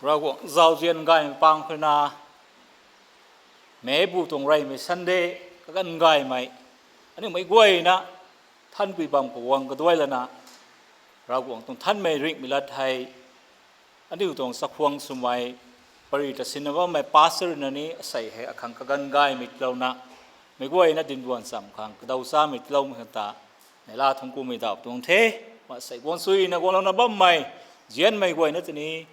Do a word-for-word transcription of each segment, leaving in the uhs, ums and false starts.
Ravguangc zauzian gaymei pang khou na, meic bu tuang reymei Sunday kaganv gaymei, aniu meic guayna thanpui bam khou guang kaduai lana, Ravguangc tuang thanmei ringhmei lat hei, aniu tuang chakhwang swmei, pary ta sinna bammei pastor na ni asei hei akhang kaganv gaymei tiilouna, meic guayna dimduan cham khang kadaw chamei tiiloumei khang ta, neihla thuanc kumei daw tuang the. Asei guang suina guanglouna bammei nzianmei guayna tei ni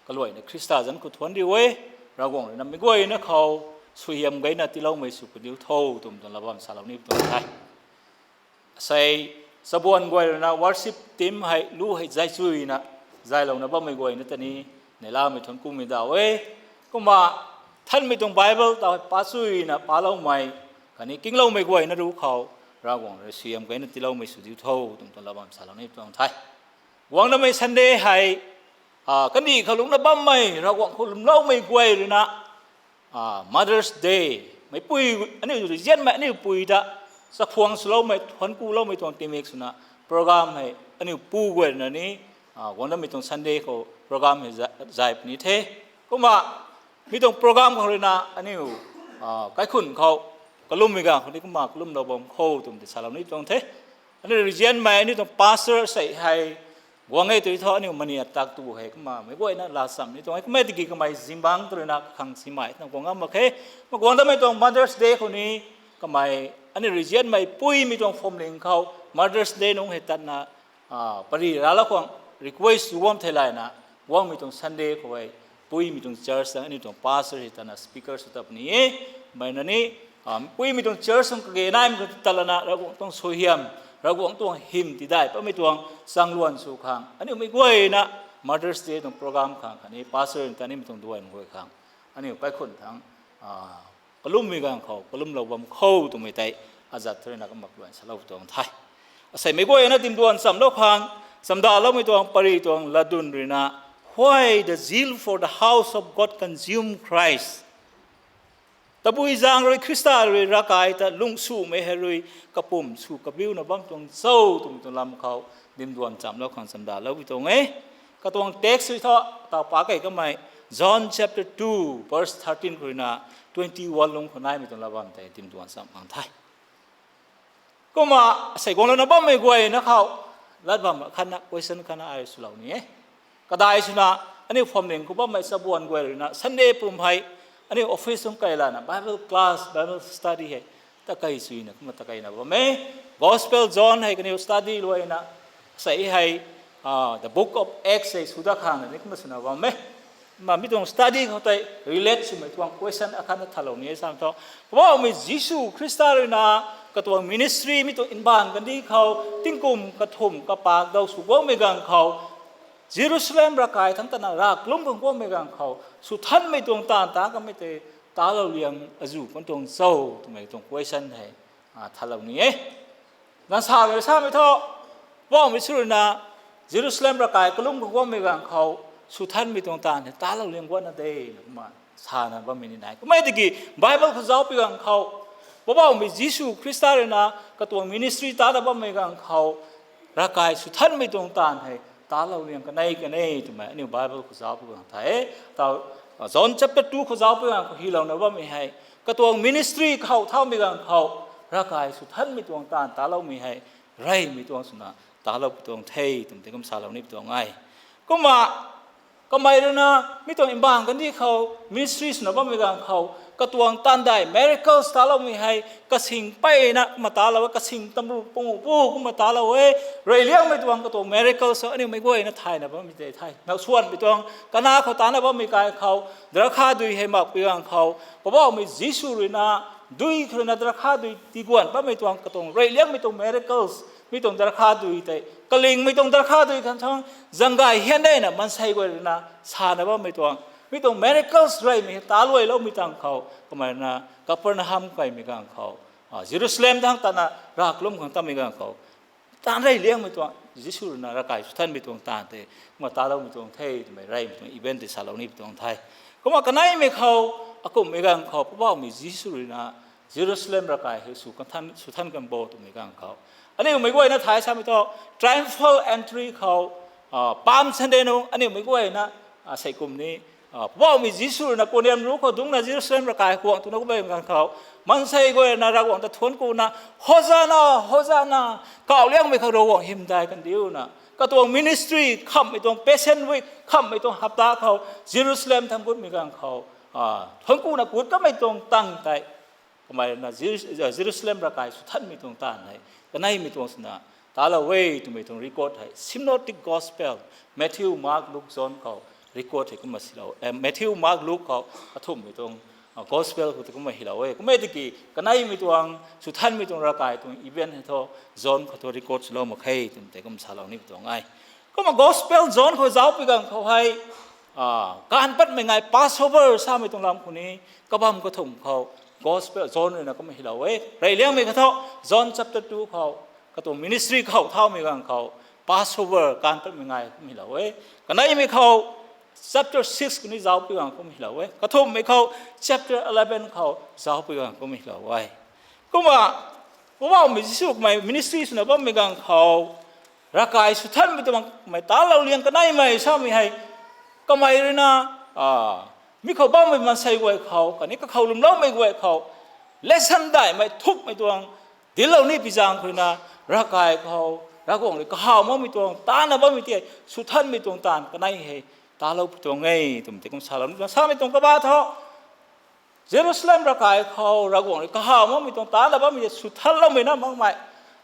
kaluaina Khrista zanc khou thuanc riu e. Ravguangc rui na meic guayna khou suaihiam gayna tiiloumei sw puni tho twmei tuang lat bam salou ni tuang the. Asei chabuan guay rui na worship team hei lu hei zay chuyna zaylouna bammei guayna tei ni neihlamei thuanc kumei daw e. Kumna thanmei tuang Bible ta hei pa chuyna paloumei khatni kingloumei guayna ruc khou Ravguangc rui suaihiam gayna tiiloumei sw diu tho twmei tuang lat bam salou ni tuang the. Guang namei Sunday hei, kandih khou lungcna bammei Ravguangc khou lwmloumei guay rui na, Mother's Day, meipui, aniu rui nzianmei aniu pui ta chakhwang swloumei thuanc kuloumei tuang tingmik swna program hei aniu pu guay rui na ni, guang namei tuang Sunday khou program hei zay puni the. Kumna mi tuang program khou rui na aniu kaikhun khou kalummei ganv khou ni kumna kalumlou bam kho twmei tei salou ni tuang the. Aniu rui nzianmei aniu tuang pastor sei hei guang e tw thu aniu mani atak tu hei kumna meic guayna laa cham ni tuang e. Kumna tiki kamei zingbangc tu rui na kakhang simei na guang ngam mak khe. Kumna guang damei tuang Mother's Day khou ni kamei aniu rui nzianmei puimei tuang phuamling khou Mother's Day nungc hei tatna pary raclou khang request sw guang thei layna, guangmei tuang Sunday khou hei puimei tuang church tang aniu tuang pastor hei tatna speaker sw tat puni e. Mei na ni puimei tuang church tuang kage naimei khou tat lana Ravguangc tuang suaihiam, Ravguangc tuang hym tidai patmei tuang changluan sw khang aniu meic guayna Mother's Day tuang program khang khatni pastor ta nimei tuang duan guay khang aniu kaikhun thangc kalummei ganv khou kalumlou bam kho twmei tei azat thu rui na kumna kaluan salou tuang the. Asei meic guayna dimduan chamlou khang chamdaloumei tuang pary tuang latdyn rui na, Why the zeal for the house of God consume Christ. Tabui zaeng rui Khrista rui ravkai ta lungswmei hei rui kapumc sw kabiuna bam tuang cho twmei tuang lam khou dimduan chamlou khang chamdaloumei tuang e. Katuang text rui thu taw pa kei kamei John chapter two verse thirteen khou rui na twenty one lungc khou naimei tuang lat bam tei dimduan cham khang the. Kumna asei guanglouna bammei guayna khou lat bam khatna question khatna ai swlou ni e. Kadai swna aniu phuamling khou bammei chabuan guay rui na Sunday pum hei aniu office tuang kei lana Bible class, Bible study hei takei suina kumna takeina bam e. Gospel John hei kaniw study luaina sei hei the book of Acts hei sw dat khang na ni kumna swna bam e. Kumna mi tuang study khou tei relate swmei tuang question akhatna thalou ni e sam thu, Poubauhmei Jisu Khrista rui na katuang ministry mi tuang mbaanv kandih khou tingkum kathumh kapak daw sw guangmei ganv khou, Jerusalem ravkai thangc tatna rav kalum khang guangmei ganv khou sw thanmei tuang taanv ta kamei tei talou liang azuh kan tuang cho twmei tuang question hei thalou ni e. Ganv sa rui samei thu, Poubauhmei Jisu rui na Jerusalem ravkai kalum khang guangmei ganv khou sw thanmei tuang taanv hei talou liang guangna de na kumna sana bammei ni nai. Kumna tiki Bible khou zaucpui ganv khou Poubauhmei Jisu Khrista rui na katuang ministry tana bammei ganv khou ravkai sw thanmei tuang taanv hei talou liang kanei kanei twmei aniu Bible khou zaucpui ganv the. Taw John chapter two khou zaucpui ganv khou hylouna bammei hei katuang ministry khou thaumei ganv khou ravkai sw thanmei tuang taanv taloumei hei reymei tuang swna taloupui tuang the twmei tei kum salou nipui tuang e. Kumna kamei rui na mi tuang mbaanv kandih khou ministry swna bammei ganv khou katuang taanv dei miracles taloumei hei kasing peyna kumna talou e, kasing tamru pangu pu kumna talou e. Reyliangmei tuang katuang miracles aniu meic guayna thayna bammei tei the. Nowsuanmei tuang Kana khou tana bammei kai khou drakha dui hei makpui ganv khou Poubauhmei Jisu rui na dui khou rui na drakha dui tiguan bammei tuang katuang reyliangmei tuang miracles, mi tuang drakha dui tei kalingmei tuang drakha dui khang thangc zanggay hian dena maansei guay rui na sana bammei tuang mi tuang miracles reymei taluailoumei tangv khou kamei rui na Capernaum kaimei ganv khou Jerusalem thangc tatna rav kalum khang tatmei ganv khou taanv reyliangmei tuang Jisu rui na ravkai sw thanmei tuang taanv tei kumna taloumei tuang the twmei reymei tuang event tei salou nipui tuang the. Kumna kaneimei khou akumhmei ganv khou Poubauhmei Jisu rui na Jerusalem ravkai hei sw kan than, sw than kan bo twmei ganv khou aniu meic guayna thay samei thu triumphal entry khou Palm Sunday nung aniu mei guayna, sei kum ni, Poubauhmei Jisu rui na kaniam ruc khou dungcna Jerusalem ravkai khuang twna kummei ganv khou, maansei guayna Ravguangc ta thuanc kuna, Hosanna, Hosanna, kauh liangmei khou Ravguangc hymdaih kandiuna, katuang ministry khamhmei tuang Passion Week khamhmei tuang hapta khou Jerusalem thangc gutmei ganv khou, thuanc kuna gut kamei tuang tang tei, kamei rui na Jeru-, Jerusalem ravkai swthanmei tuang taanv hei kaneimei tuang swna talou e twmei tuang record hei Synoptic Gospel, Matthew, Mark, Luke, John khou record hei kumna silou, Matthew, Mark, Luke khou kathumhmei tuang Gospel khou tei kumna hylou e. Kummei tiki kaneimei tuang swthanmei tuang ravkai tuang event hei thu John khou thu record swlou mak khe twmei tei kum salou ni tuang e. Kumna Gospel John khou zaucpui ganv khou hei, kaanv patmei ngai Passover samei tuang lam khou ni, kabam kathumh khou Gospel John rui na kumna hylou e. Reyliangmei khou thu John chapter two khou, katuang ministry khou thaumei ganv khou Passover kaanv patmei ngai kumna hylou e. Kaneimei khou chapter six khou ni zaucpui ganv kumna hylou e. Kathumhmei khou chapter eleven khou zaucpui ganv kumna hylou e. Kumna Poubauhmei Jisu kamei ministry swna bammei ganv khou ravkai swthanmei tuang kamei talou liang kaneimei samei hei, kamei rui na mi khou bammei maansei guay khou khatni kakhou lwmloumei guay khou lesson daihmei thukmei tuang dinclou ni pi zaeng khou rui na, ravkai khou Ravguangc rui kahaw makmei tuang taanna bammei tei swthanmei tuang taanv kanei hei talou pi tuang e twmei tei kum salou ni tuang. Samei tuang kaba thu Jerusalem ravkai khou Ravguangc rui kahaw makmei tuang taanna bammei tei swthanloumei na makmei,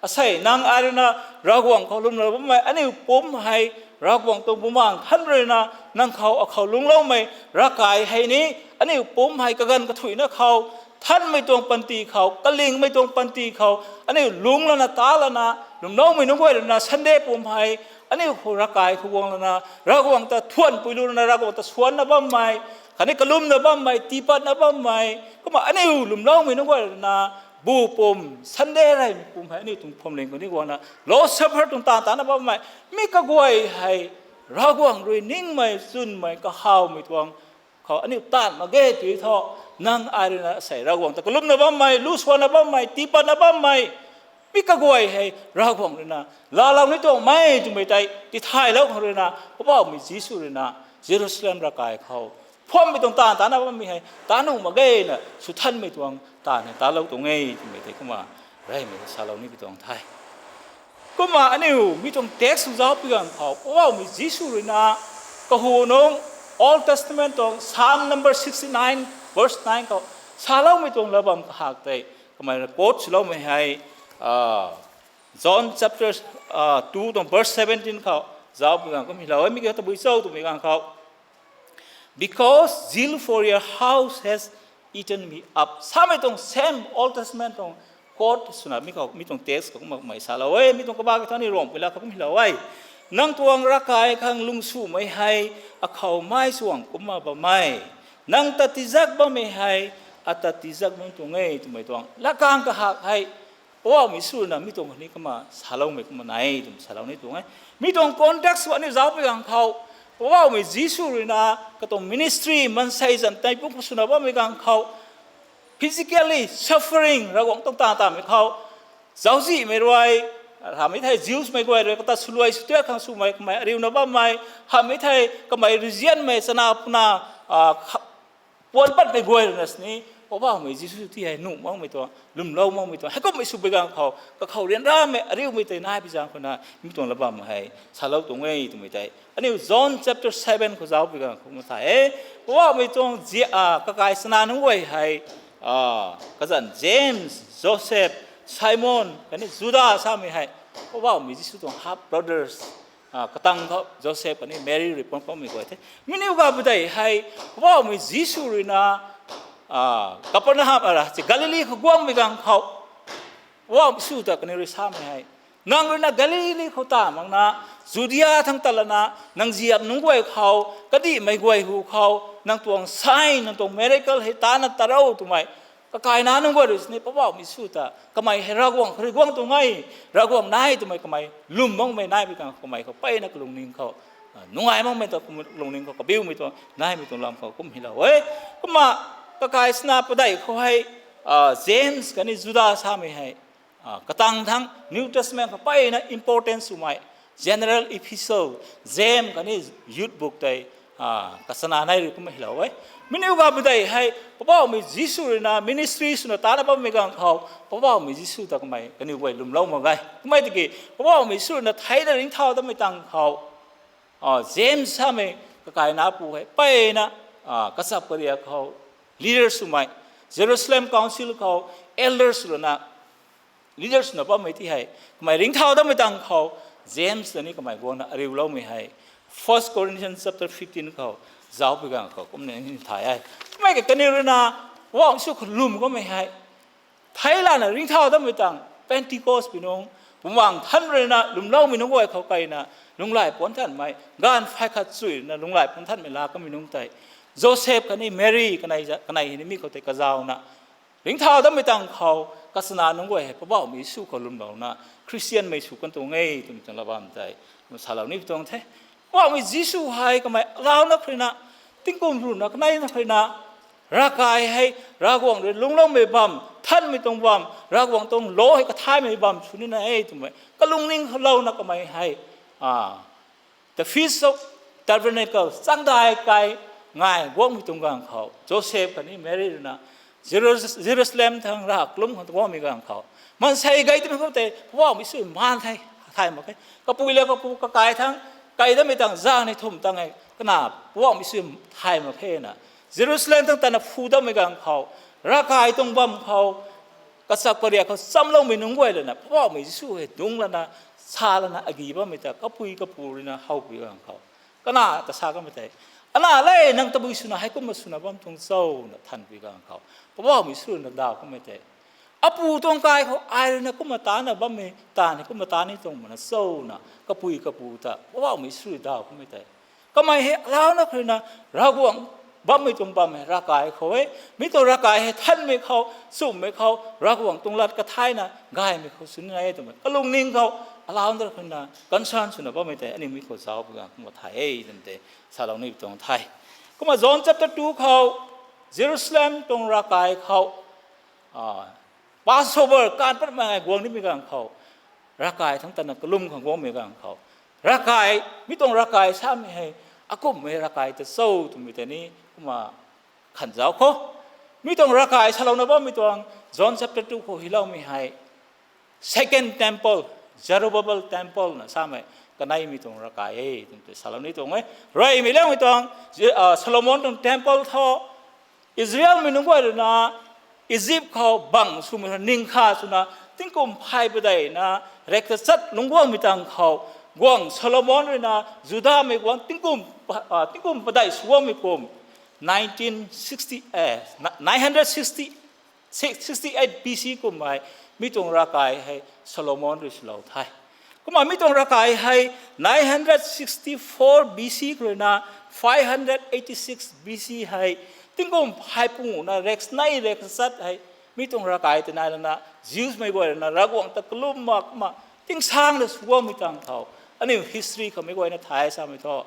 asei nang ai rui na Ravguangc khou lwmlou bammei aniu pumc hei Ravguangc tuang Bumaengh Nthan rui na nang khou akhou lungcloumei ravkai hei ni, aniu pumc hei kaganv kathuicna khou, nthanmei tuang panty khou, kalingmei tuang panty khou aniu lungc lana ta lana, lwmloumei nunc guay rui na Sunday pumc hei aniu khou ravkai khou guang lana Ravguangc ta thuanc pui lu lana Ravguangc ta swanna bammei, khatni kalumna bammei, tiipatna bammei, kumna aniu lwmloumei nunc guay rui na bu pumc Sunday reymei pumc hei aniu tuang phuamling khou ni guangna Lord's Supper tuang taanv taanna bammei, mi kaguay hei Ravguangc rui ningmei, chwnmei, kahawmei tuang khou aniu taanv mak ge tw thu, nang ai rui na asei Ravguangc ta kalumna bammei, lu swanna bammei, tiipatna bammei, mi kaguay hei Ravguangc rui na laalou ni tuangmei twmei tei tithaylou khang rui na, Poubauhmei Jisu rui na Jerusalem ravkai khou phuammei tuang taanv taanna bammei hei taanv nuh mak ge na swthanmei tuang taanv hei talou tuang e twmei tei kumna reymei salou ni pi tuang the. Kumna aniu mi tuang text sw zaucpui ganv khou Poubauhmei Jisu rui na kahu nung Old Testament tuang Psalm number sixty-nine verse nine khou saloumei tuang lat bam kahak tei kamei rui quote swloumei hei, John chapter two tuang verse seventeen khou zaucpui ganv kum hylou e, mi kiu tabui cho twmei ganv khou, Because zeal for your house has eaten me up samei tuang same Old Testament tuang quote swna mi khou, mi tuang text khou kumna kamei salou e, mi tuang kaba ki thu ni Ruangpui lat khou kum hylou e. Nang tuang ravkai khang lungsumei hei akhou mai suang kumna bammei, nang ta tizak bammei hei ata tizak nunc tuang e twmei tuang latkaeng kahak hei Poubauhmei Jisu rui na mi tuang khou ni kumna saloumei kumna nai twmei salou ni tuang e. Mi tuang context khou aniu zaucpui ganv khou, Poubauhmei Jisu rui na katuang ministry maansei zanc tei pumc khou swna bammei ganv khou, physically suffering Ravguangc tuang taanv taanvmei khou, zauczihmei rui, hamhmei thei Jews mei guay rui kata swluai swtuak khang swmei kamei ariuna bammei, hamhmei thei kamei regionmei chana puna puan patmei guay rui na sini, Poubauhmei Jisu ti hei nuh makmei tuang, lwmlou makmei tuang, heikummei swpui ganv khou kakhou ryanramei ariumei tei nai pi zaeng khou na mi tuang lat bam hei salou tuang e twmei tei aniu John chapter seven khou zaucpui ganv khou kumna thay e. Poubauhmei tuang zia, kakai chana nunc guay hei, kazanc James, Joseph, Simon khatni Juda samei hei Poubauhmei Jisu tuang half brothers, katang khou Joseph khatni Mary rui puan patmei guay the. Mi niw ga padeih hei Poubauhmei Jisu rui na Capernaum, ara, Galili khou guangmei ganv khou Poubauhmei Jisu ta kaniw rui samei hei, nang rui na Galili khou ta makna, Judia thangc ta lana, nang ziap nunc guay khou, kadihmei guay hu khou nang tuang sign, nang tuang miracle hei tana tarou twmei, kakaina nunc guay rui sini Poubauhmei Jisu ta kamei hei Ravguangc khou rui guang tuang e, Ravguangc nai twmei kamei lwm makmei nai pi kan kamei khou peyna kalungning khou, nungai makmei ta kalungning khou kabiumei tuang naimei tuang lam khou kum hylou e. Kumna kakai chana padeih khou hei, James khatni Juda samei hei, katang thangc New Testament khou peyna important swmei, General Epistle, James khatni Youth Book tei kachana nei rui kumna hylou e. Mi niw ga padeih hei Poubauhmei Jisu rui na ministry swna tana bammei ganv khou Poubauhmei Jisu ta kamei kaniw guay lwmlou mak ge. Kummei tiki Poubauhmei Jisu rui na theina ringcthau datmei tangv khou James samei kakaina pu hei mpeyna kachap kariak khou leader swmei, Jerusalem Council khou elders swna leaders swna bammei ti hei kamei ringcthau datmei tangv khou James ta ni kamei guangna ariuloumei hei First Corinthians chapter fifteen khou zaucpui ganv khou kumna ni thay e. Kummei ka kaniw rui na Poubauhmei Jisu khou lwm kamei hei thei lana ringcthau datmei tangv Pentecost pui nungc, Bumaengh Nthan rui na lwmloumei nunc guay khou keyna lunghlaic puanc thanmei, gaanv phay khat chuy rui na lunghlaic puanc thanmei laa kamei nungc tei Joseph khatni Mary kanei hei ni mi khou tei kazauna ringcthau datmei tangv khou kachana nunc guay hei Poubauhmei Jisu khou lwmlouna Khristianmei sw kan tuang e twmei tuang lat bam tei salou ni tuang the. Poubauhmei Jisu hei kamei alauna khou rui na, tingkum ruhna kanei na khou rui na, ravkai hei Ravguangc rui lungcloumei bam, thanmei tuang bam, Ravguangc tuang law hei kathaymei bam sw nina e twmei kalungning khou louna kamei hei the Feast of Tabernacle, changdai kai ngai guangmei tuang ganv khou Joseph khatni Mary rui na Jeru- Jerusalem thangc rav kalum khang guangmei ganv khou maansei gay twmei khou tei Poubauhmei Jisu maan the, thay mak khe. Kapui le kapu kakai thangc kai datmei tangv zaeng ni thumh tangv e kana Poubauhmei Jisu thay mak khe na Jerusalem thangc tana phu datmei ganv khou ravkai tuang bam khou kachap kariak khou chamloumei nunc guay lana Poubauhmei Jisu hei dungc lana, sa lana agi bammei ta kapui kapu rui na howpui ganv khou kana ta sa kamei tei, ana le nang tabui swna heikumna swna bam tuang cho na thanpui ganv khou Poubauhmei Jisu rui na daw kamei tei, apu tuang kai khou ai rui na kumna tana bammei taanv ni kumna taan ni tuang mana cho na kapui kapu ta Poubauhmei Jisu rui daw kamei tei, kamei hei alauna khou rui na Ravguangc bammei tuang bam hei ravkai khou e. Mi tuang ravkai hei thanmei khou, nchumhmei khou, Ravguangc tuang lat kathayna gaymei khou sw nina e twmei kalungning khou alauna khou rui na concern swna bammei tei aniu mi khou zaucpui ganv kumna thay e twmei tei salou ni tuang the. Kumna John chapter two khou Jerusalem tuang ravkai khou Passover kaanv patmei guang nimei ganv khou ravkai thangc tana kalum khang guangmei ganv khou ravkai, mi tuang ravkai samei hei akumhmei ravkai ta cho twmei tei ni kumna khanzauc khou, mi tuang ravkai salouna bammei tuang John chapter two khou hyloumei hei Second Temple, Zerubbabel Temple na samei kaneimei tuang ravkai e twmei tei salou ni tuang e. Reymei laumei tuang Solomon tuang temple thu Israelmei nunc guay rui na Egypt khou bang swmei ning kha swna tingkum phay padeihna rek tachat lungc guangmei tangv khou guangc Solomon rui na Judamei guangc tingkum tingkum padeih sw guangmei kum nineteen sixty, nine hundred sixty, sixty-eight B C kummei mi tuang ravkai hei Solomon rui swlou the. Kumna mi tuang ravkai hei nine hundred sixty-four B C khou rui na five hundred eighty-six B C hei tingkum phay pungna rek nei rek tachat hei mi tuang ravkai tei nai lana Jewsmei guay rui na Ravguangc ta kalum mak kumna tingsang da sw guangmei tangv khou aniu history khou mei guayna thay samei thu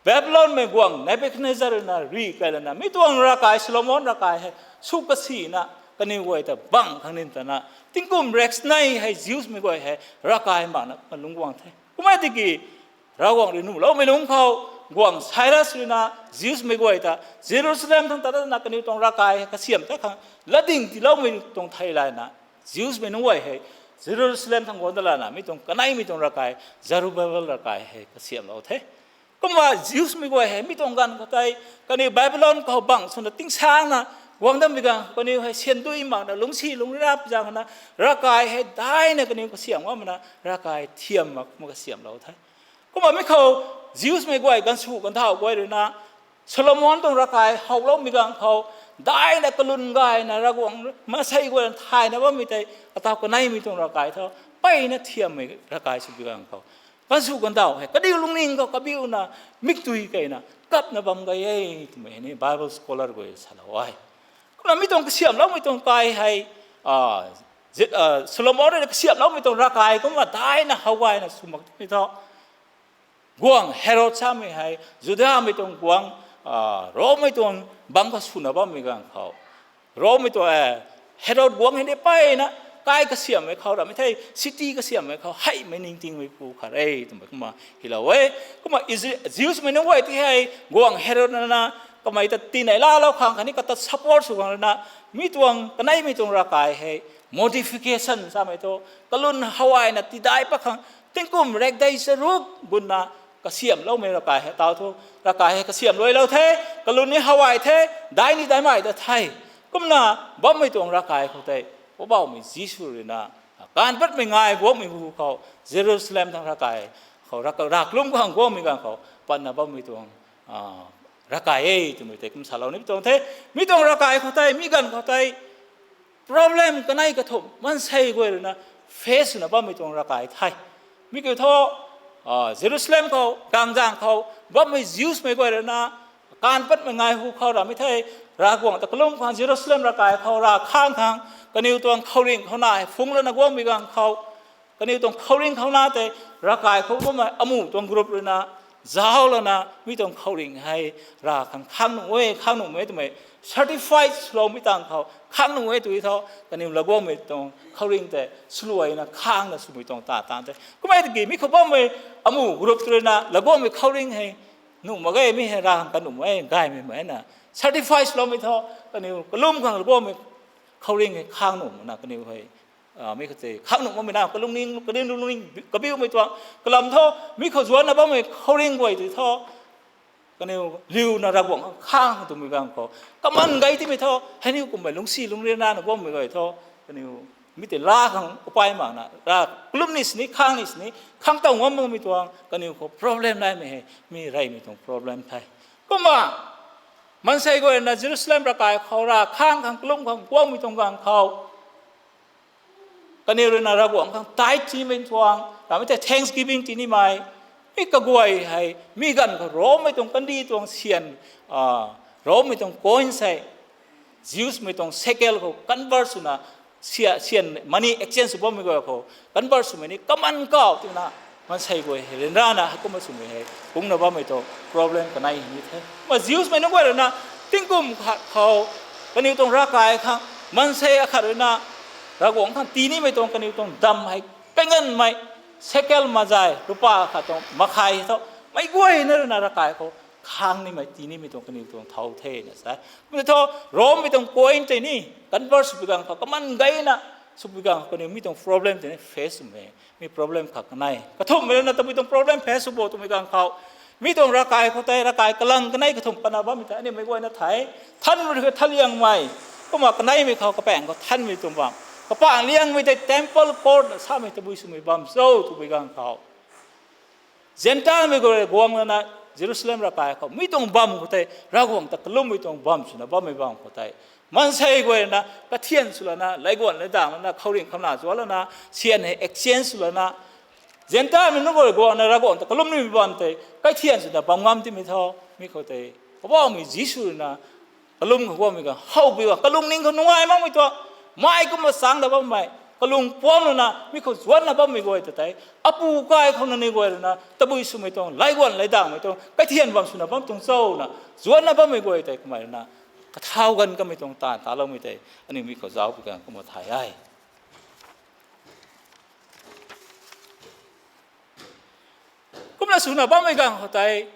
Babylonmei guangc Nebuchadnezzar rui na rih kai lana mi tuang ravkai Solomon ravkai hei sw kasina kaniw guay ta bang khang nin tana tingkum rek nei hei Jewsmei guay hei ravkai makna kumna lungc guang the. Kummei tiki Ravguangc rui nuhloumei lungc khou guangc Cyrus rui na Jewsmei guay ta Jerusalem thangc ta tatna kaniw tuang ravkai hei kasiamh ta khang latding tiiloumei tuang thei layna Jewsmei nunc guay hei Jerusalem thangc guang da lana mi tuang kaneimei tuang ravkai Zerubbabel ravkai hei kasiamhlou the. Kumna Jewsmei guay hei mi tuang ganv khou tei kaniw Babylon khou bang swna tingsangna guang dammei ganv kaniw hei syan dui makna lungcsi lungc rap zaeng khana ravkai hei daina kaniw kasiamh ngam makna ravkai thiam mak kumna kasiamhlou the. Kumna mi khou Jewsmei guay ganvsw ganvthau guay rui na Solomon tuang ravkai howloumei ganv khou daina kalun gayna Ravguangc maansei guay rui thayna bammei tei ataw kaneimei tuang ravkai thu mpeyna thiammei ravkai swpui ganv khou ganvsw ganvthau hei kaniw lungning khou kabiuna mikdui keyna kapna bam gay e twmei ni Bible scholar guay salou e. Kumna mi tuang kasiamhloumei tuang kai hei Solomon rui kasiamhloumei tuang ravkai kumna daina how gayna sw mak twmei thu guangc Herod samei hei Judamei tuang guangc, Rommei tuang bangc khou swna bammei ganv khou Rommei tuang Herod guangc hei ni mpeyna kai kasiammei khou ramei the, city kasiammei khou heimei ningtingmei pu khat e twmei kumna hilou e. Kumna Isra-, Jewsmei nunc guay ti hei guangc Herod na, kamei ta tinei laalou khang khatni kata support sw khang ruina, mi tuang kaneimei tuang ravkai hei modification samei thu, kalun hawaina tidai pat khang tingkum rekdei charuk gunna kasiamhloumei ravkai hei tau thu, ravkai hei kasiamhluailou the, kalun ni hawai the, dai ni daimei ta the. Kumna bammei tuang ravkai khou tei, Poubauhmei Jisu ruina, kaanv patmei ngai guangmei hu khou, Jerusalem thang ravkai khou, ra, rav kalum khang guangmei ganv khou patna bammei tuang ravkai e twmei tei kum salou ni tuang the. Mi tuang ravkai khou tei, mi ganv khou tei problem kanei kathumh maansei guay ruina face swna bammei tuang ravkai the. Mi kiu thu, Jerusalem khou, gaengzang khou bammei Jewsmei guay ruina, kaanv patmei ngai hu khou ramei the, Ravguangc ta kalum khang Jerusalem ravkai khou rav khang khang, kaniw tuang khouringh khou na hei phungc lana guangmei ganv khou, kaniw tuang khouringh khou na tei, ravkai khou bammei amuh tuang group ruina, zauc lana mi tuang khouringh hei rav khang khang nuh e, khang nuh e twmei certified swloumei tang khou khang nuh e tw thu, kaniw laguangmei tuang khouringh tei swluaina khangna swmei tuang ta tan the. Kummei tiki mi khou bammei amuh group ruina laguangmei khouringh hei nuh mak ge, mi hei rav khang kan nuh mak e, gaymei mak e na certified swloumei thu, kaniw kalum khang laguangmei khouringh hei khang nuh makna kaniw hei, mi khou tei khang nuh makmei na kalungning, kaniw lungning kabiumei tuang kalam thu, mi khou zuanna bammei khouringh guay tei thu, kaniw liuna Ravguangc khang khang twmei ganv khou, kaman gay timei thu, heiniw kummei lungcsi lungrian rana guangmei guay thu, kaniw mi tei la khang upai makna, rav kalum ni sini, khang ni sini, khang taw ngam makmei tuang kaniw khou problem naimei hei, mi reymei tuang problem the. Kumna, maansei guayna Jerusalem ravkai khou rav khang khang kalum khang guangmei tuang ganv khou, kaniw ruina Ravguangc khang tithe tiimei tuang, ramei tei thanksgiving tinimei, mi kaguay hei, mi ganv khou Rommei tuang kandih tuang syan, Rommei tuang coin sei, Jewsmei tuang shekel khou convert swna, syan money exchange sw bammei guay khou convert swmei ni kaman kau tina, maansei guay hei ryanrana heikumna swmei hei kungna bammei tuang problem kanei hei ni the. Kumna Jewsmei nunc guay ruina, tingkum khat khou, kaniw tuang ravkai khang, maansei akhat ruina, Ravguangc khang tinimei tuang kaniw tuang dam hei, kainganmei, shekel mazai, rupa khat tuang makhai thu, meic guayna ruina ravkai khou khang nimei tinimei tuang kaniw tuang thau the na sa. Kumna thu, Rommei tuang coin tei ni convert swpui ganv khou kaman gayna, swpui ganv khou kaniw mi tuang problem tei ni face swmei, mi problem khat kanei. Kathumhmei ruina tabui tuang problem face sw bo twmei ganv khou, mi tuang ravkai khou tei, ravkai kalang kanei kathumh patna bammei tei, aniu meic guayna thei, thanmei rui kha thanliangmei, kumna kaneimei khou kapaeng khou thanmei tuang bam, kapaeng liangmei tei temple court na samei tabui swmei bam cho twpui ganv khou, Zentelmei guay guang lana, Jerusalem ravkai khou mi tuang bam khou tei, Ravguangc ta kalummei tuang bam swna bammei bam khou tei, maansei guay na kathian sw lana, laiguan laidang lana, khouringh khamna zuan lana, syan hei exchange sw lana, Zentelmei nunc guay guangna Ravguangc ta kalum nimei bam tei kaithian swna bam ngam timei thu, mi khou tei, Poubauhmei Jisu ruina, kalum khou guangmei ganv, howpui ganv, kalungning khou nungai makmei tuang, mei kumna changc da bammei, kalung puang lana mi khou zuanna bammei guay ta tei, apu kai khou nangniw guay ruina tabui swmei tuang, laiguan laidangmei tuang, kaithian bam swna bam tuang cho na, zuanna bammei guay tei kamei ruina, kathau ganv kamei tuang taanv taloumei tei, aniu mi khou zaucpui ganv kumna thay e. Kumna swna bammei ganv khou tei,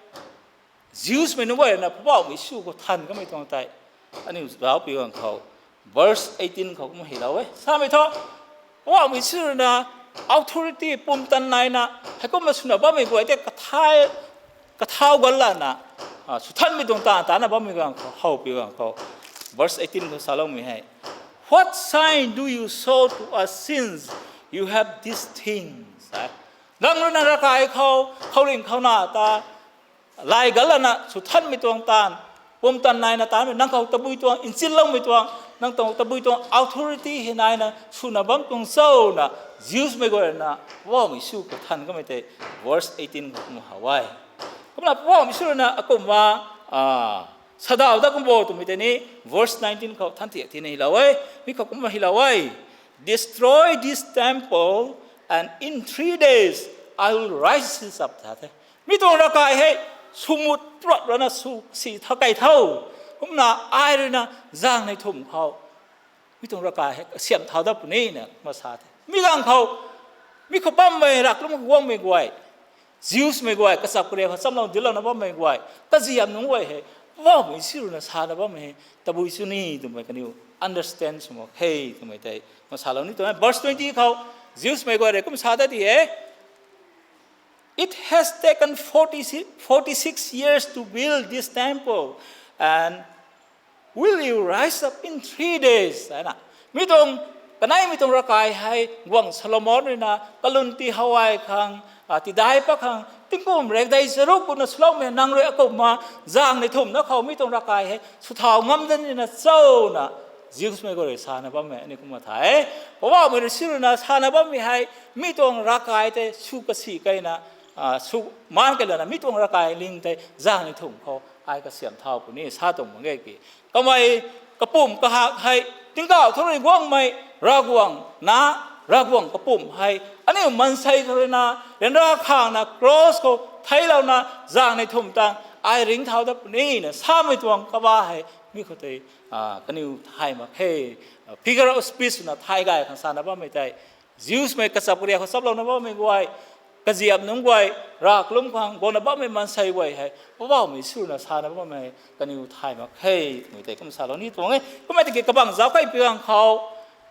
Jewsmei nunc guay ruina Poubauhmei Jisu khou than kamei tuang tei, aniu zaucpui ganv khou, verse eighteen khou kumna hylou e. Samei thu, Poubauhmei Jisu ruina authority pumtan naina, heikumna swna bammei guay tei kathai, kathau gan lana, swthanmei tuang taanv tana bammei ganv khou, howpui ganv khou, verse eighteen khou saloumei hei, What sign do you show to us since you have these things? Nang ruina ravkai khou, khouringh khou na ta, lay gan lana swthanmei tuang taanv, pumtan naina taanv, nang khou tabui tuang, nchinloumei tuang, nang tuang tabui tuang authority hei naina swna bam tuang cho na, Jewsmei guay ruina Poubauhmei Jisu khou than kamei tei, verse eighteen khou kumna how e. Kumna Poubauhmei Jisu ruina akumna, sadauh dat kum bo twmei tei ni, verse nineteen khou than thiak tina hylou e, mi khou kumna hylou e, Destroy this temple, and in three days I will raise it up, sa the. Mi tuang ravkai hei, swmut prap rana sw si tha kei tho. Kumna ai ruina, zaengnei thumh khou, Mi tuang ravkai hei kasiamh thau dat puni na kumna sa the. Mi ganv khou, mi khou bammei raklum khou guangmei guay, Jewsmei guay, kachap kariak khou chamlou dinclouna bammei guay, kaziap nunc guay hei, Poubauhmei Jisu rui na sana bammei hei tabui sw ni twmei kaniw understand sw mak khe twmei tei kumna salou ni tuang e. Verse twenty khou, Jewsmei guay rui kum sa dat di e, It has taken forty, forty-six years to build this temple, and will you rise up in three days? Ana, mi tuang, kaneimei tuang ravkai hei guangc Solomon rui na kalun ti how ai khang, a, tidai pat khang, tingkum rekdei charuk kumna swloumei nang rui akumna zaeng ni thumhna khou mi tuang ravkai hei swthau ngam dat nina cho na, Jewsmei guay rui sana bammei aniu kumna thay e. Poubauhmei Jisu rui na sana bammei hei, mi tuang ravkai tei sw kasi keyna, a, sw maan key lana mi tuang ravkai ling tei zaeng ni thumh khou ai kasiamh thau puni sa tuang mak ge ki. Kamei kapumc kahak hei tingkauh thu rui guangmei Ravguangc na, Ravguangc kapumc hei aniu maansei khou rui na ryanra khangna cross khou theiclouna zaeng ni thumh tang ai ringcthau dat puni na samei tuang kabah hei mi khou tei, a, kaniw thay mak khe. A, figure of speech na thay gay khang sana bammei tei, Jewsmei kachap kariak khou chaplouna bammei guay, kaziap nunc guay, raklum khang guangna bammei maansei guay hei Poubauhmei Jisu rui na sana bammei kaniw thay mak khe twmei tei kum salou ni tuang e. Kumna tiki kabangc zauc key pi ganv khou,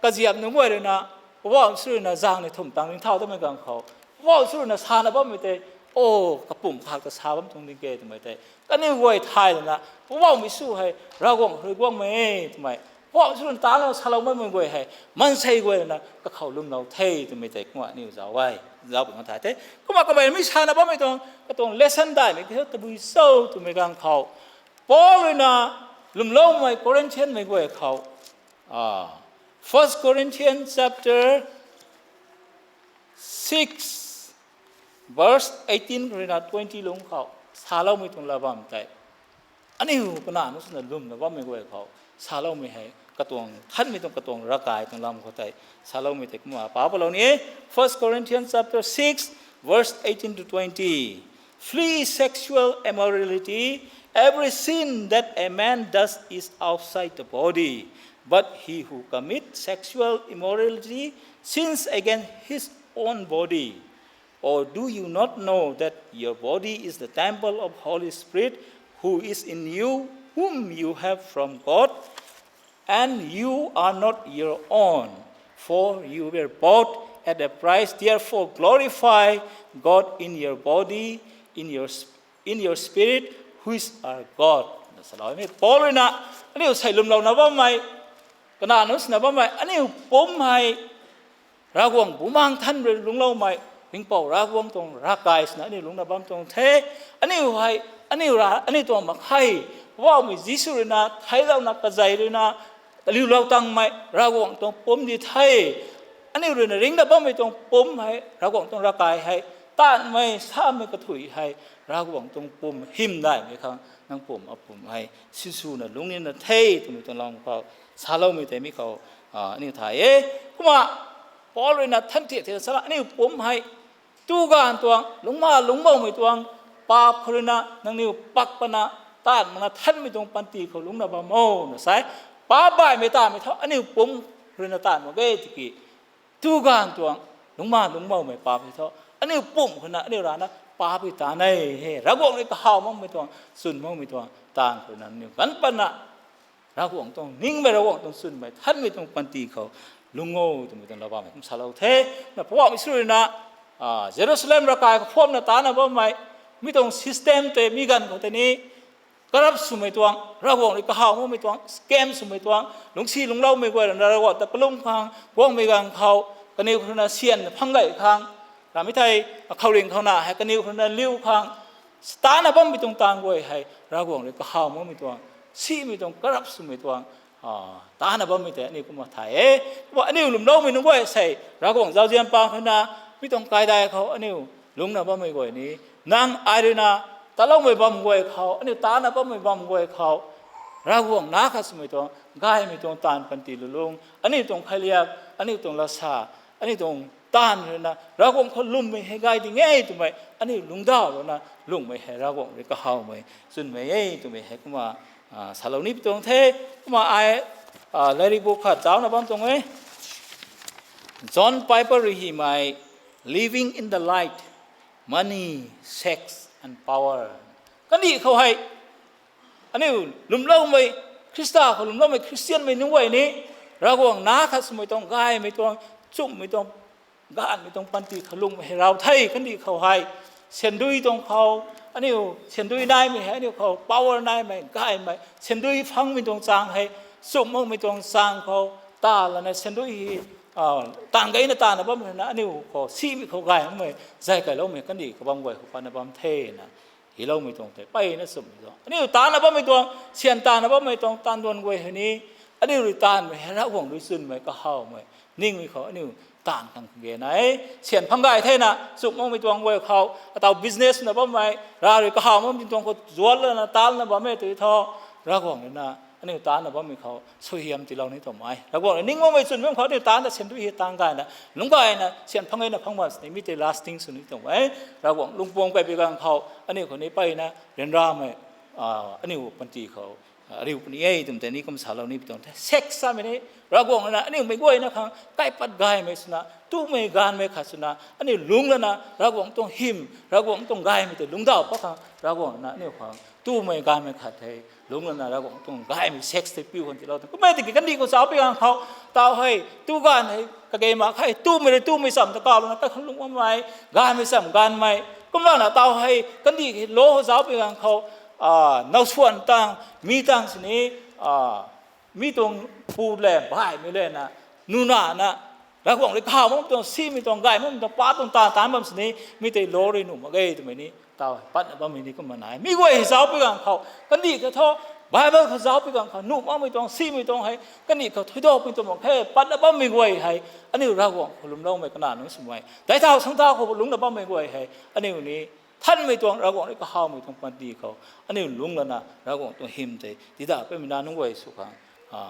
kaziap nunc guay rui na, Poubauhmei Jisu rui na zaeng ni thumh tang ringcthau datmei ganv khou, Poubauhmei Jisu rui na sana bammei tei, o, kapumc kahak ta sa bam tuang ding ke twmei tei kaniw guay thay lana, Poubauhmei Jisu hei Ravguangc rui guangmei e twmei, Poubauhmei Jisu rui na talouna salou bammei guay hei maansei guay rui na kakhou lwmlou the twmei tei kumna aniu zauc e. Zauc pun thay the. Kumna kamei mi sana bammei tuang katuang lesson daihmei kiu tabui cho twmei ganv khou, Paul rui na lwmloumei Corinthianmei guay khou, a, First Corinthians chapter six, verse eighteen rui na twenty lungc khou saloumei tuang lat bam tei, aniu kanac nunc swna lwmna bammei guay khou saloumei hei katuang thanmei tuang katuang ravkai tuang lam khou tei saloumei tei kumna pa palou ni e. First Corinthians chapter six, verse eighteen to twenty. Flee sexual immorality. Every sin that a man does is outside the body, but he who commits sexual immorality sins against his own body. Or do you not know that your body is the temple of Holy Spirit who is in you, whom you have from God, and you are not your own? For you were bought at a price. Therefore glorify God in your body, in your sp- in your spirit, which are God. Na saloumei Paul rui na aniu sei lwmlouna bammei, kanac nunc swna bammei aniu pumc hei Ravguangc Bumaengh Nthan rui lungcloumei Ringhpouc Ravguangc tuang ravkai swna aniu lungcna bam tuang the. Aniu hei, aniu ra, aniu tuang mak khe. Poubauhmei Jisu rui na theiclouna kazei rui na kaliulou tangmei Ravguangc tuang pumc di the. Aniu rui na ringcna bammei tuang pumc hei Ravguangc tuang ravkai hei, taanvmei samei kathuic hei Ravguangc tuang pumc hymdaihmei khang nang pumc apumc hei sinswna lungc nina the twmei tuang lam khou saloumei tei mi khou, a, aniu thay e. Kumna Paul rui na than thiak thiakna sa la, aniu pumc hei tu ganv tuang lungcma lungcmoumei tuang paap khou rui na nangniw pak pana taanv makna thanmei tuang panty khou lungcna bam o na sa e. Paap baihmei taanvmei thu aniu pumc rui na taanv mak ge tiki, tu ganv tuang lungcma lungcmoumei paap hei thu aniu pumc khou na aniu rana paap hei taanv e he. Ravguangc rui kahaw makmei tuang, chwn makmei tuang taanv khou rui na aniu ganv patna Ravguangc tuang ningmei, Ravguangc tuang chwnmei, thanmei tuang panty khou lungc o twmei tuang lat bammei kum salou the. Na Poubauhmei Jisu rui na, a, Jerusalem ravkai khou phuamna taanvna bammei mi tuang system tei mi ganv khou tei ni corrupt swmei tuang, Ravguangc rui kahaw makmei tuang, scam swmei tuang, lungcsi lungcloumei guay rui na Ravguangc ta kalum khang guangmei ganv khou kaniw khou rui na syan phang gay khang, ramei thei, akhouringh khou na hei kaniw khou rui na liu khang, taanvna bammei tuang taanv guay hei Ravguangc rui kahaw makmei tuang, simei tuang, corrupt swmei tuang, a, taanvna bammei tei aniu kumna thay e. Kumna aniu lwmloumei nunc guay sei Ravguangc zauzian pang khou na mi tuang kaidai khou aniu lungcna bammei guay ni, nang ai rui na taloumei bam guay khou, aniu taanvna bammei bam guay khou, Ravguangc na khat swmei tuang gaymei tuang taanv panty lulung, aniu tuang khailiak, aniu tuang lasa, aniu tuang taanv rui na Ravguangc khou lwmmei hei gay ding e twmei aniu lungcdauhlou na lungmei hei Ravguangc rui kahawmei chwnmei e twmei hei kumna, a, salou ni pi tuang the. Kumna ai Lairik bu khat zaucna bam tuang e. John Piper rui hymei Living in the Light, Money, Sex and Power. Kandih khou hei aniu lwmloumei, Khrista khou lwmloumei Khristianmei nunc guay ni Ravguangc nac khat swmei tuang, gaymei tuang, nchumhmei tuang, gaanhmei tuang panty khou lungmei hei raw the. Kandih khou hei syandui tuang khou, aniu syandui naimei hei aniu khou power naimei, gaymei, syandui phangmei tuang chaeng hei, nchumh makmei tuang chaeng khou ta lana syandui hei taanv gayna taanvna bam ruina aniu khou simei khou gay makmei, zay kailoumei kandih khou bam guay khou patna bam thena hyloumei tuang the. Mpeyna nchumhmei tuang, aniu taanvna bammei tuang, syan taanvna bammei tuang taanv duan guay hei ni aniu rui taanvmei hei Ravguangc rui chwnmei, kahawmei ningmei khou aniu taanv khang kage nai. Syan phang gay thena nchumh makmei tuang guay khou, ataw business na bammei, Rav rui kahaw makmei tuang khou zuat lana taanvna bammei tei thu, Ravguangc ruina aniu taanvna bammei khou suaihiam tiilou ni tuang e. Ravguangc rui ning makmei chwn bam khou aniu taanvna syandui hei taanv gayna, lungc gayna, syan phang gayna phang bam sini mi tei lasting sw ni tuang e. Ravguangc lungpuang peypui ganv khou aniu khou ni mpeyna ryanramei, aniu panty khou ariu puni e twmei tei ni kum salou ni pi tuang the. Sex samei ni Ravguangc ruina aniu meic guayna khang kaipat gaymei swna, tumei gaanvmei khat swna aniu lungc lana Ravguangc tuang hym, Ravguangc tuang gaymei tei lungcdaw pat khang Ravguangc ruina aniu khang tumei gaanvmei khat the. Lungc lana Ravguangc tuang gaymei sex tei piu khang tiilou tuang. Kumna tiki kandih khou zauc pui ganv khou, taw hei tu gaanv hei kage mak khe, tumei rui tumei cham ta kaw lana kaikhunc lungc bammei, gaanvmei cham gaanvmei. Kumlana taw hei kandih hei lou khou zauc pui ganv khou, nowsuan tang, mi tang sini, mi tuang pu le baihmei lana, nuna na, Ravguangc rui kahaw makmei tuang, simei tuang, gay makmei tuang, pa tuang taanv taanc bam sini, mi tei lou rui nuh mak ge twmei ni taw hei patna bammei ni kumna nai. Mi guay hei zauc pui ganv khou, kandih khou thu, Bible khou zauc pui ganv khou nuh makmei tuang, simei tuang hei kandih khou thuidapmei tuang mak khe. Patna bammei guay hei aniu Ravguangc khou lwmloumei kana nunc swmei, daic thau sang thau khou lungcna bammei guay hei aniu ni nthanmei tuang, Ravguangc rui kahawmei tuang panty khou aniu lungc lana Ravguangc tuang hym tei tiidapmei na nunc guay sw khang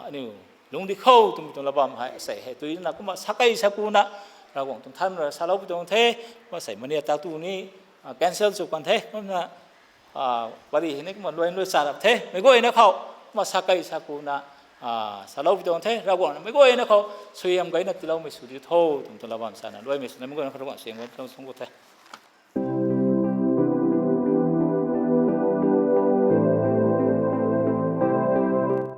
aniu lungc di khou twmei tuang lat bam hei asei hei tuina kumna sakei sakuna Ravguangc tuang nthan rui salou pui tuang the. Kumna sei mania ta tu ni cancel sw kan the. Kumna pari hei ni kumna luai luai cha rap the. Meic guayna khou kumna sakei sakuna salou pui tuang the. Ravguangc na meic guayna khou suaihiam gayna tiiloumei sw di tho twmei tuang lat bam sana luaimei swna meic guayna khou Ravguangc suaihiam gayna tiilou sw the.